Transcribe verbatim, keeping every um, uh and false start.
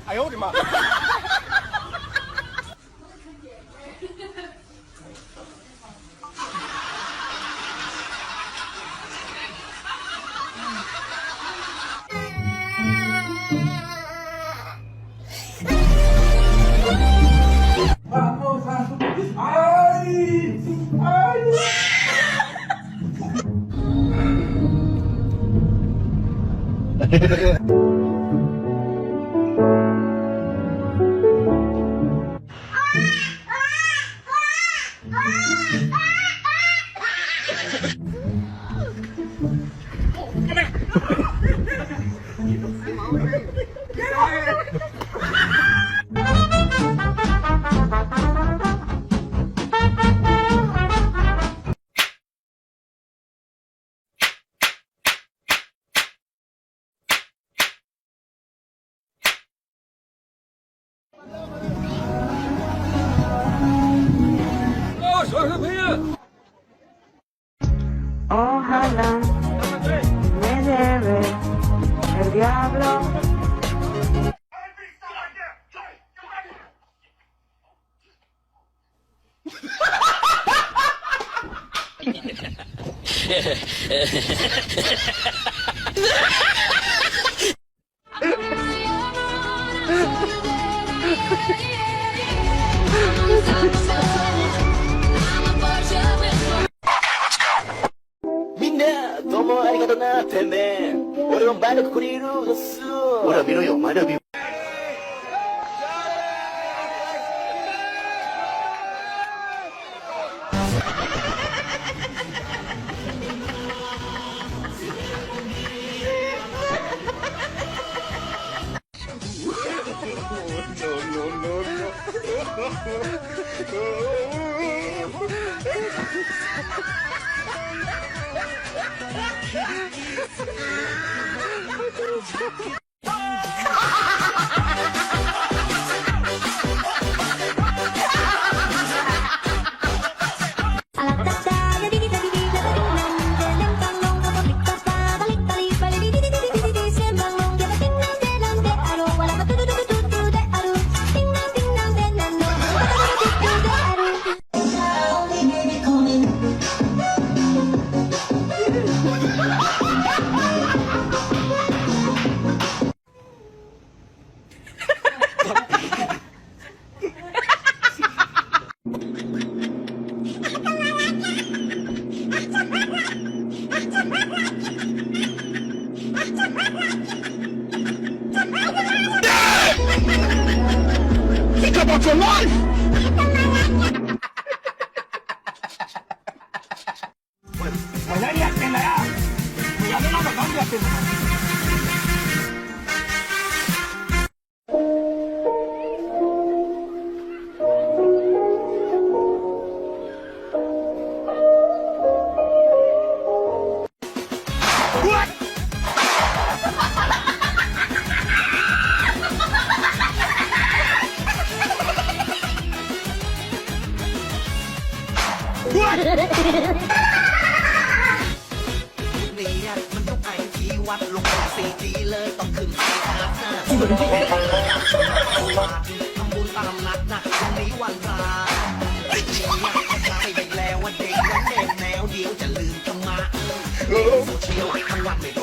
哎呦我的妈！ Ojalá me lleve el diablo. Minna, domo arigato na teme. Ore on bado kuriru su. Ora miro yo, mada bi. Think about your life! เนี่ยมันต้องไอทีวัดลงไปสี่ทีเลยต้องขึ้นไปอาบน้ำทำบุญตามนัดนะวันนี้วันพระไอ้ทีเนี่ยพระไม่ได้แล้วว่าเด็กนั้นเด็กแนวเดียวจะลืมธรรมะโซเชียลทั้งวันไม่